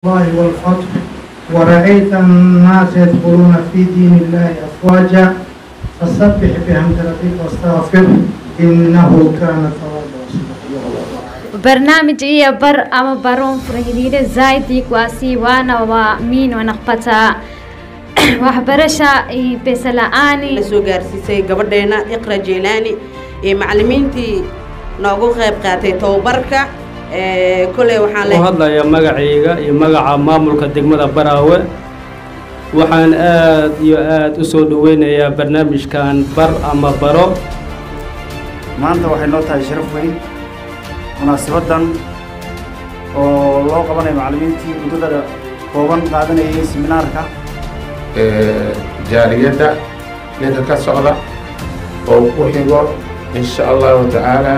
الله والفتح ورأيت الناس يدخلون في دين الله أفواجا فسبح بحمد ربك واستغفره إنه كان توابا. Barnaamij iyo bar ama baroon furahidiida zaidi kuwaasi waana waa miin wanaqbata waxbarasha iyo pesa la-aani. La soo gaarsiisay gabadheena Iqra Jeylaani iyo macallimiintii noogu qayb qaatay tababarka koley waxaan u hadlayaa magacayga iyo magaca maamulka degmada Baraawe. Waxaan aad iyo aad u soo dhaweynayaa barnaamijkan bar ama baro. Maanta waxay noo tahay sharaf weyn munaasabaddan oo loo qabanayo macallimiintii muddada kooban qaadanayay seminaarka. Jaaliyadda ninka ka socda oo ku xigo, insha Allahu tacaala,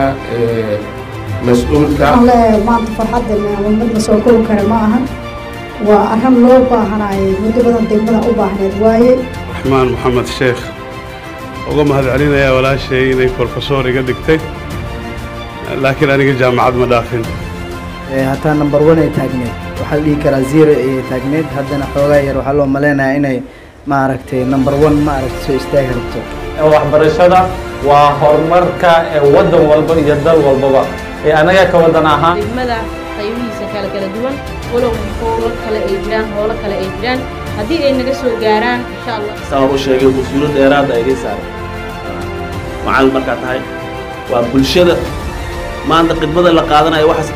mas-uulka. Waxaan leeyahay maanta farxadda mid la soo koobi kara ma ahan, waa arrin loo baahanayay muddo badan, degmada u baahneed waaye. Raxmaan Maxamed Sheekh uga mahad celinayaa walaashay inay professor iga dhigtay, laakiin aniga jaamacad ma dhaafin. Hataa number one ay taagneed, waxaa la dhihi karaa zero ayay taagneed, haddana xoogaa yar waxaa loo maleynayaa inay maaragtay number one maaragtay soo istaagi rabto. Waxbarashada waa horumarka ee waddan walba iyo dal walbaba ee anaga ka waddan ahaan. Degmada qaybihiisa kala kala duwan, walow howlo kale ay jiraan, howlo kale ay jiraan, haddii ay naga soo gaaraan, insha Allah. Saa u sheegay, mas-uuliyad dheeraada idiin saaran macallin markaa tahay waa bulshada maanta khidmada la qaadanayo, waxaas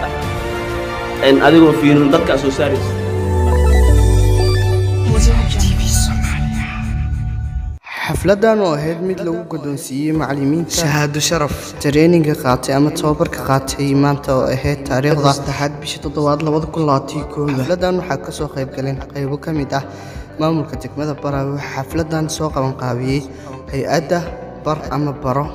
adigoo fiirin dadkaa soo saaraysa. Xafladan oo ahayd mid lagu guddoonsiiyey macallimiinta shahaado sharaf training-ga qaatay ama tababarka qaatay maanta oo ahayd taariikhda 3aad bisha 7aad 2021-da. Xafladan waxaa kasoo qayb galeen qaybo ka mid ah maamulka degmada Baraawe. Waxaa xafladan soo qaban qaabiyey hay-adda bar ama baro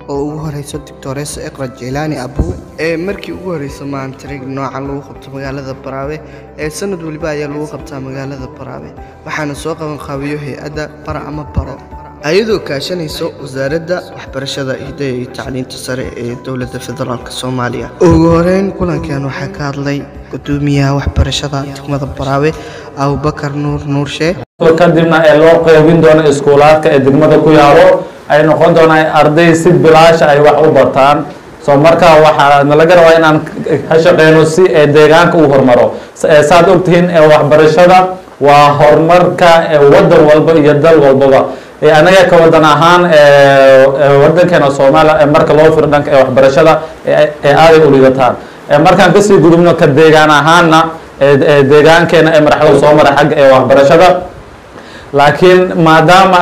oo ugu horeyso Doctoresa Iqra Jeylaani Abuu. Ee markii ugu horeysa maanta noocan lagu qabto magaalada Baraawe, ee sanad waliba ayaa lagu qabtaa magaalada Baraawe, waxaana soo qaban qaabiyo hay-adda bar ama baro ayadoo kaashanayso Wasaaradda Waxbarashada, Hidaha iyo Tacliinta Sare ee Dowladda Federaalk Soomaaliya. Ugu horeyn kulankan waxaa ka hadlay gudoomiyaha waxbarashada degmada Baraawe, Abubakar Nuur Nuurshe. Kadibna ee loo qeybin doono iskuulaadka ee degmada ku yaalo, ay noqon doonaan arday si bilaasha ay wax u bartaan. So marka waxaa nalaga rabaa inaan ka shaqeyno si ee deegaanka u horumaro. Saad ogtihiin, waxbarashada waa horumarka waddan walba iyo dal walbaba. Anaga ka wadan ahaan wadankeena Soomaaliya, marka loo firo dhanka waxbarashada ee aaday u liidataan. Markaan kasii gudubno ka deegaan ahaana, deegaankeena ee marxalada soo mara xagga ee waxbarashada, laakiin maadaama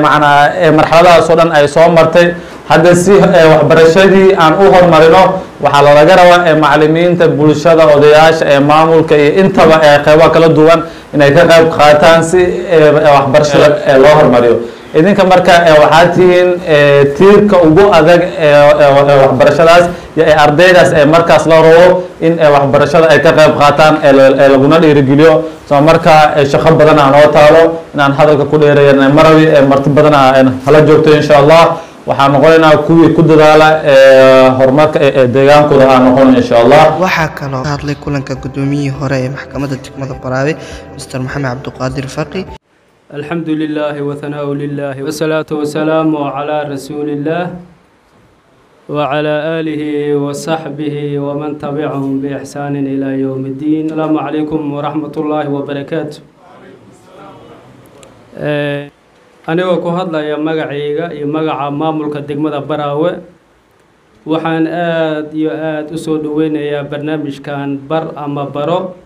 macnaa marxaladahaas oo dhan ay soo martay, hadda si waxbarashadii aan u horumarino waxaa lalaga rabaa macalimiinta, bulshada, odayaasha, ee maamulka iyo intaba ee qeybaha kala duwan inay ka qayb qaataan si waxbarashada loo horumariyo. Idinka marka waxaad tihiin tiirka ugu adag ee waxbarashadaas iyo ardaydaas ee markaas la rabo in waxbarashada ay ka qayb qaataan ee laguna dhiirigeliyo. So marka shaqo badan aa noo taalo, inaan hadalka ku dheereeyan marabi, marti badan hala joogto. Insha Allah waxaan noqonaynaa kuwii ku dadaala horumarka deegaankooda aan noqono, insha Allah. Waxaa kaloo ka hadlay kulanka gudoomiyihii hore ee maxkamadda degmada Baraawe, Mr Maxamed Cabdiqaadir Faqi. الحمد لله وثناء لله والصلاة والسلام على رسول الله وعلى آله وصحبه ومن تبعهم بإحسان إلى يوم الدين. السلام عليكم ورحمة الله وبركاته. Anigoo ku hadlaya magacayga iyo magaca maamulka degmada Baraawe, waxaan aada iyo aada u soo dhaweynayaa barnaamijkan bar ama baro.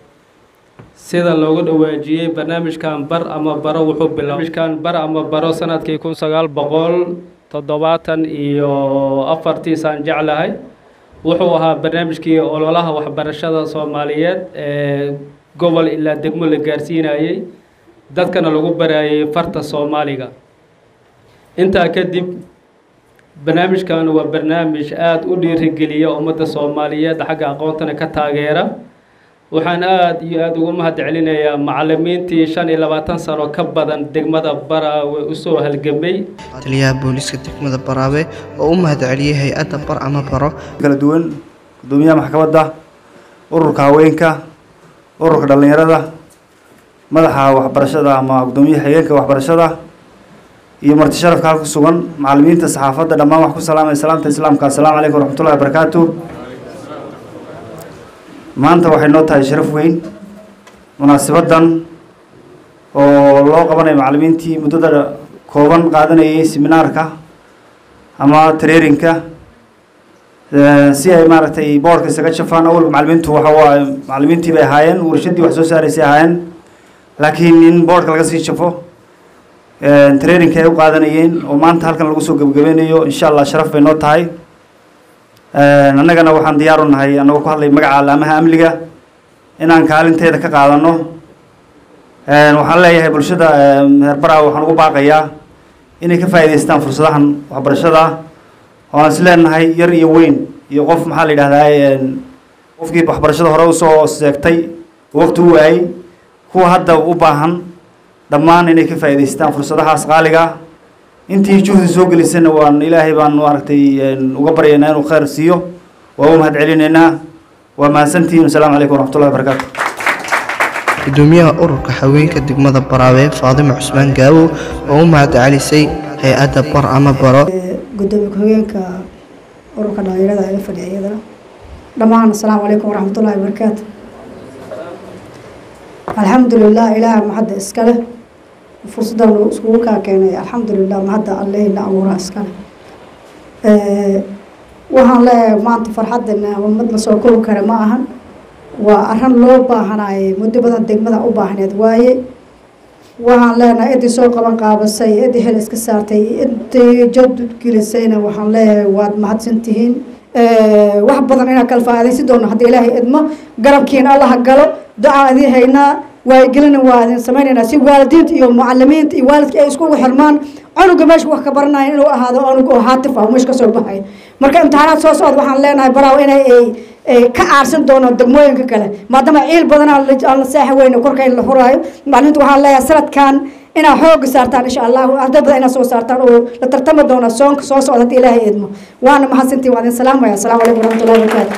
Sida loogu dhawaajiyey, barnaamijkan bar ama baro wuxuu bilaabay bar ama baro sanadkii 1974-tii saan jeclahay. Wuxuu ahaa barnaamijkii ololaha waxbarashada Soomaaliyeed ee gobol ilaa degmo la gaarsiinayey, dadkana lagu barayay farta Soomaaliga. Intaa kadib barnaamijkan waa barnaamij aada u dhiirigeliya ummadda Soomaaliyeed, xagga aqoontana ka taageera. Waxaan aada iyo aada ugu mahad celinayaa macalimiintii 25 sano ka badan degmada Baraawe usoo halgamay. Taliyaha booliiska degmada Baraawe oo u mahad celiyey hay-adda bar ama baro. Kala duwan, gudoomiyaha maxkamadda, ururka haweenka, ururka dhallinyarada. Madaxa waxbarashada ama guddoomiyaha xigeenka waxbarashada iyo marti sharafka halka sugan, macallimiinta, saxaafadda, dhammaan wax ku salaamay salaamta islaamka. Assalaamu calaykum waraxmatullahi wabarakaatu. Maanta waxay noo tahay sharaf weyn munaasabaddan oo loo qabanayo macallimiintii muddada kooban qaadanayay seminaarka ama traininka, si ay maaragtay boorka isaga jafaan. Awalba macallimiintu waxa waaye macallimiintii bay ahaayeen, warshadii wax soo saaraysay ahaayeen, laakiin in boorka laga sii jafo traininka ay u qaadanayeen oo maanta halkan lagu soo gebagabeynayo, insha Allah sharaf bay noo tahay. Annagana waxaan diyaar u nahay, annagoo ku hadlay magaca laamaha amniga, inaan kaalinteeda ka qaadano. Waxaan leeyahay bulshada reer Baraawe waxaan ugu baaqayaa inay ka faa'iidaystaan fursadahan waxbarashada oo aan is leenahay yar iyo weyn iyo qof, maxaa la yidhahdaa, qofkii waxbarashada hore usoo seegtay waqti u waayey, kuwa hadda u baahan, dhammaan inay ka faa'iidaystaan fursadahaas qaaliga. Intii juhdi soo gelisayna waan Ilaahay baan maaragtay uga baryaynaa inuu khayr siiyo, waa u mahad celinaynaa. Waa mahadsantihiin. Asalaamu calaykum waraxmatullahi wabarakaatu. Gudoomiyaha ururka haweenka degmada Baraawe, Faadimo Cusmaan Gaawo, oo u mahad celisay hay-adda Bar ama Baro. Gudoomiye ku-xigeenka ururka dhalinyarada ee fadhiya iyadana, dhammaan assalaamu calaykum waraxmatullahi wabarakaatu. Alxamdulilah, Ilaah mahadda iskale fursaddan iskugu kaa keenay. Alxamdulilah, mahadda Allehina abuuraa iskale. Waxaan leeyahay maanta farxadana mid la soo koobi kara ma ahan. Waa arrin loo baahanayay muddo badan, degmada u baahneed waaye. Waxaan leenahay ciddii soo qaban qaabisay, ciddii xil iska saartay, intii jad gelisayna waxaan leeyahay waad mahadsantihiin. Wax badan inaan kala faa'iidaysan doono haddii Ilaahay idmo. Garabkiina Allaha galo. Ducaa idiin haynaa, waayigelina waa idin samaynaynaa, si waalidiinta iyo mucalimiinta iyo waalidka ay iskugu xirmaan cunuga meesha wax ka baranaya inuu ahaado cunug oo haatif ah meesha kasoo baxay. Marka imtixaanaad soo socda waxaan leenahay Baraaw inay ay ka aarsan doono degmooyinka kale, maadaama ciil badan aan la saaxi weyno korka in la huraayo. Macallimiinta waxaan leeyahay sanadkan inaad xooga saartaan, insha Allahu, arday badan inaad soo saartaan oo la tartami doona soonka soo socda haddii Ilaahay idmo. Waana mahadsantiin, waa idin salaamaya. Asalaamu calaykum waraxmatullahi wabarakaatu.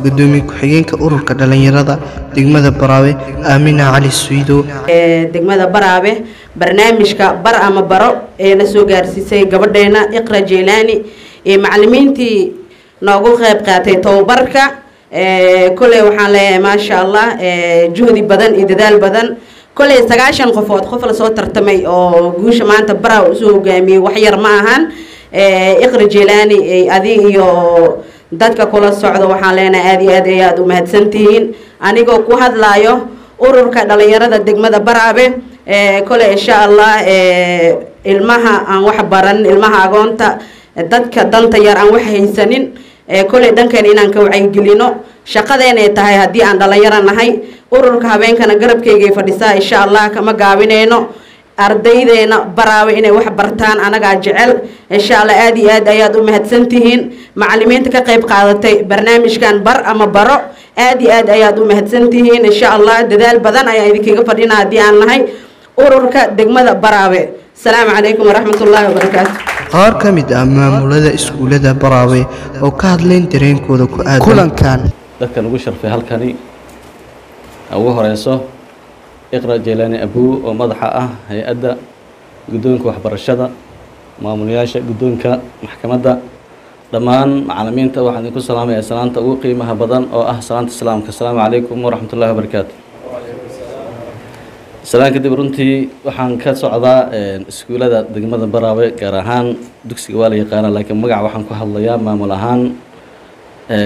Gudoomiye ku-xigeenka ururka dhalinyarada degmada Baraawe, Aamina Cali Suido. Degmada Baraawe barnaamijka Bar ama Baro ee na soo gaarsiisay gabadheena Iqra Jeylaani iyo macallimiintii noogu qayb qaatay tababarka, koley waxaan leeyahay maasha Allah, juhdi badan iyo dadaal badan. Koley 90 qofood qof lasoo tartamay oo guusha maanta Baraawe usoo hogaamiyey wax yar ma ahan. Iqra Jeylaani, adi iyo dadka kula socda waxaan leenahay aad iyo aad ayaad u mahadsantihiin. Anigoo ku hadlaayo ururka dhalinyarada degmada Baraabe, kole insha Allah ilmaha aan wax baran, ilmaha agoonta, dadka danta yar aan wax haysanin, koley dhankan inaan ka wacyigelino shaqadeenay tahay haddii aan dhalinyaro nahay. Ururka habeenkana garabkaygay fadhisaa, insha Allah kama gaabinayno ardaydeena Baraawe inay wax bartaan, anagaa jecel insha Allah. Aad iyo aad ayaad u mahadsantihiin macallimiinta ka qayb qaadatay barnaamijkan Bar ama Baro. Aad iyo aad ayaad u mahadsantihiin. Insha Allah dadaal badan ayaan idinkaga fadhinaa haddii aan nahay ururka degmada Baraawe. Asalaamu calaykum waraxmatullaahi wabarakaatu. Qaar ka mid ah maamulada iskuulada Baraawe oo ka hadleen dareenkooda ku aadan kulankan. Dadka lagu sharfay halkani ugu horeyso Iqra Jeylaani Abuu oo madaxa ah hay-adda guddoonka waxbarashada, maamulayaasha guddoonka maxkamadda, dhammaan macallimiinta, waxaan idinku salaamayaa salaanta ugu qiimaha badan oo ah salaanta islaamka. Asalaamu calaykum waraxmatullahi wabarakaatu. Salaan kadib, runtii waxaan ka socdaa iskuulada degmada Baraawe, gaar ahaan dugsiga waa la yaqaana, laakiin magaca waxaan ku hadlayaa maamul ahaan.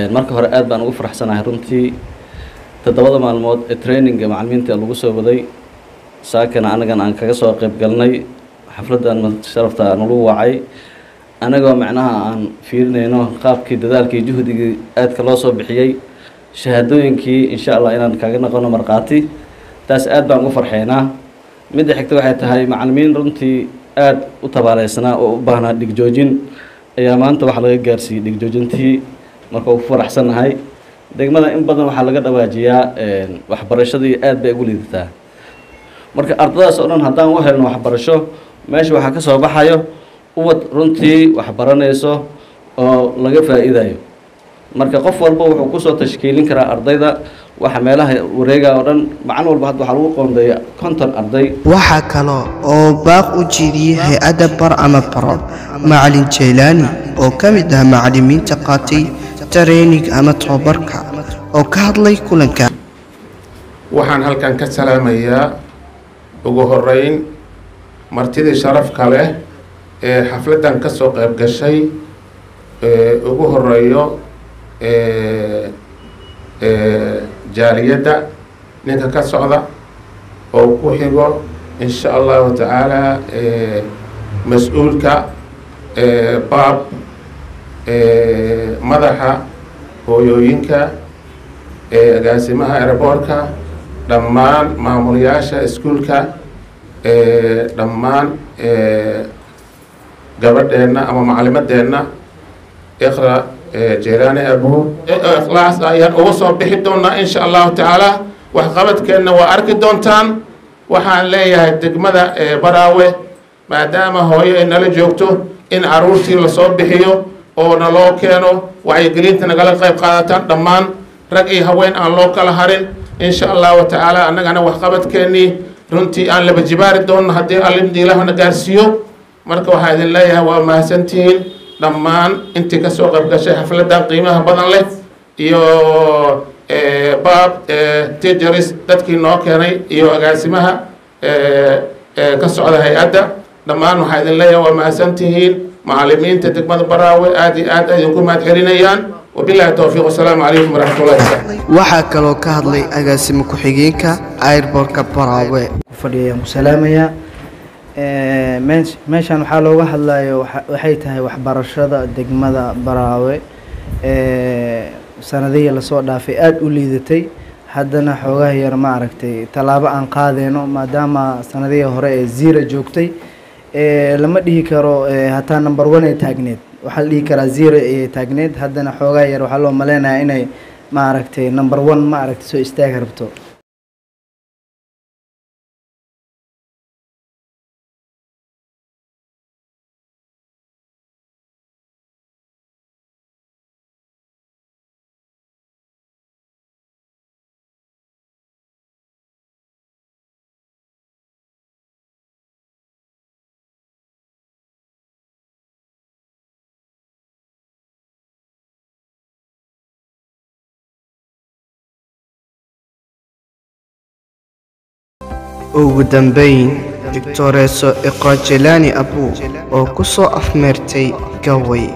Marka hore aad baan ugu faraxsanahay runtii 7da maalmood ee traininga macallimiinta lagu soo waday, saakana anagan aan kaga soo qayb galnay xafladdan sharafta nalagu wacay, anagoo macnaha aan fiirinayno qaabkii dadaalkii juhdigii aadka loo soo bixiyey, shahaadooyinkii insha Allah inaan kaga noqono markhaati. Taas aad baan ugu farxeynaa. Midda xigta waxay tahay macallimiin runtii aad u tabaaleysnaa oo u baahnaa dhigjoojin ayaa maanta waxaa laga gaarsiiyey dhigjoojintii. Marka ugu faraxsannahay degmada in badan waxaa laga dhawaajiyaa waxbarashadii aad bay ugu liidataa. Marka ardadaas oo dhan haddaan u helno waxbarasho, meesha waxaa ka soo baxayo ubad runtii waxbaranayso oo laga faa'iidayo. Marka qof walba wuxuu kusoo tashkiilin karaa ardayda waxa meelaha wareega oo dhan. Macalin walba hadda waxaa lagu qoondeeya 50 arday. Waxaa kale oo baaq u jeediyey hay-adda Bar ama Baro Macalin Jeylaani oo ka mid ah macalimiinta qaatay training ama tababarka oo ka hadlay kulanka. Waxaan halkan ka salaamayaa ugu horeyn martidii sharafka leh ee xafladdan ka soo qayb gashay, ee ugu horeeyo jaaliyadda ninka ka socda, oo ku xigo insha Allahu tacaala mas-uulka baab, madaxa hooyooyinka, agaasimaha airboortka, dhammaan maamulayaasha iskuulka, dhammaan gabadheenna ama macalimadeenna Iqra Jeylaani Abu. Ikhlaas ayaan uga soo bixi doonaa insha Allahu tacaala. Waxqabadkeenna waa arki doontaan. Waxaan leeyahay degmada Baraawe, maadaama hooyo ay nala joogto, in caruurtii lasoo bixiyo oo naloo keeno, wacyigelinta nagala qayb qaadataan dhammaan, rag iyo haween aan loo kala harin insha Allahu tacaala. Annagana waxqabadkeennii runtii aan laba jibaari doonno haddii Allimdi Ilaahna gaarsiiyo. Marka waxaa idin leeyahay waa mahadsantihiin dhammaan intii ka soo qayb gashay xafladdan qiimaha badan leh, iyo baab teachers dadkii noo keenay, iyo agaasimaha ka socda hay-adda. Dhammaan waxaa idin leeyahay waa mahadsantihiin. Macalimiinta degmada Baraawe aad iyo aad idinku mahad celinayaan. Wabillahi towfiiq, wasalaamu calaykum waraxmatullahi wabarakatu. Waxaa kaloo ka hadlay agaasimo ku-xigeenka airbortka Baraawe. Ku fadhiyayaan ku salaamayaa. Meeshan waxaa looga hadlayo waxay tahay waxbarashada degmada Baraawe sanadihii lasoo dhaafay aada u liidatay, haddana xoogaha yar ma aragtay tallaabo aan qaadeyno, maadaama sanadihii hore ee zero joogtay. Lama dhihi karo hataa number one ay taagneed, waxaa la dhihi karaa zero ayay taagneed. Haddana xoogaha yar waxaa loo maleynayaa inay ma aragtay number one ma aragtay soo istaagi rabto. Ugu dambeyn, Doctoreso Iqra Jelaani Abuu oo ku soo afmeertay gabay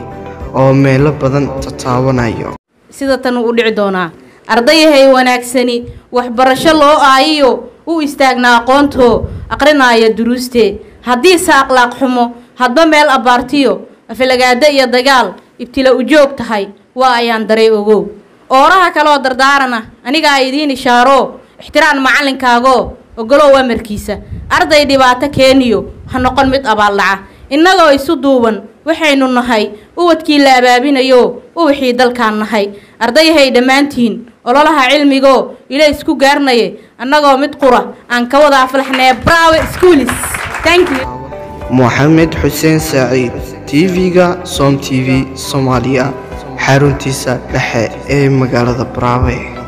oo meelo badan tataabanayo. Sida tan uu dhici doonaa: ardayahay wanaagsani, waxbarasho loo aayiyo u istaagna aqoontoo aqrinaaya duruustee, haddiise aqlaaq xumo hadba meel abbaartiyo aflagaado iyo dagaal ibtila ujoog tahay, waa ayaan daray ogow. Ooraha kaleoo dardaarana anigaa idiin ishaaroo: ixtiraan macallinkaagoo ogolow amarkiisa, arday dhibaato keeniyo ha noqon mid abaaldhaca. Innagoo isu duuban waxaynu nahay ubadkii la abaabinayo, uwixii dalkaan nahay. Ardayahay dhammaantiin, ololaha cilmigoo ila isku gaarnaye, annagoo mid qura aan ka wada aflaxnee. Braawe schools, thank you. Moxamed Xuseen Saaciid, TV-ga Som TV Soomaaliya, xaruntiisa dhexe ee magaalada Baraawe.